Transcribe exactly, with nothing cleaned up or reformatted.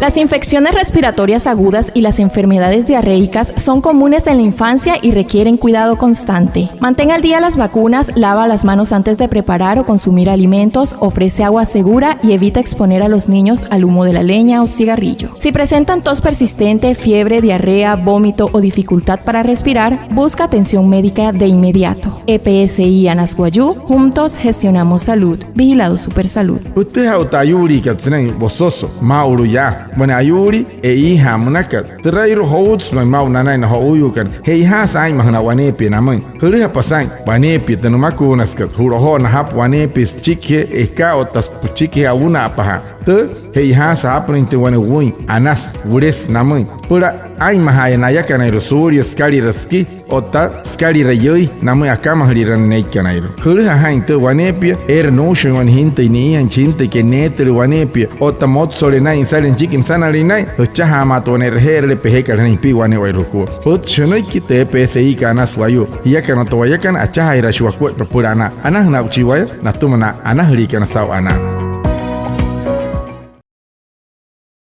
Las infecciones respiratorias agudas y las enfermedades diarreicas son comunes en la infancia y requieren cuidado constante. Mantén al día las vacunas, lava las manos antes de preparar o consumir alimentos, ofrece agua segura y evita exponer a los niños al humo de la leña o cigarrillo. Si presentan tos persistente, fiebre, diarrea, vómito o dificultad para respirar, busca atención médica de inmediato. E P S I Anas Wayuu, juntos gestionamos salud. Vigilado Supersalud. Jütüjaa otta ayuuliikat sünain wososo maa'ulu yaa. Wane ayuulii e'iija'a münakat, türairua joutsü ma'i maa'u nanain na jo'uuyuukana. Je'ijaasü aa'inmajünaa waneepia namüin. Jülüjapa saa'in waneepia tü nümakuunasükat, ju'lojoo najapü waneepia süchikijee ekaa otta süchikijee awuna'apajaa. Tü, je'ijaasü jaapünüinjatüin wane wüin anasü, wulesü namüin süpüla aa'inmajaaya nayakanairua suulia sükalira siki otta sükalira yüi namüin akamajülirana neeikanairua. Jülüja jaa'in tü, waneepia eere nuushin wane jintüi ni'iyain chi jintüikai neetüle waneepia otta motsole naa'in sale nüchiki nüsanalüin naa'in, jüchajaamaatü wane e'reje'erüle pejekat jünain jipii wane'ewai jukua. Pütchi jünüiki tü E P S I kat Anas Wayuu. Jiakana otta wayakana, achajaajiraashii wakuaippa süpüla anaa. Anajünaa'uchii waya natüma na anajüliikana saa'u anaa.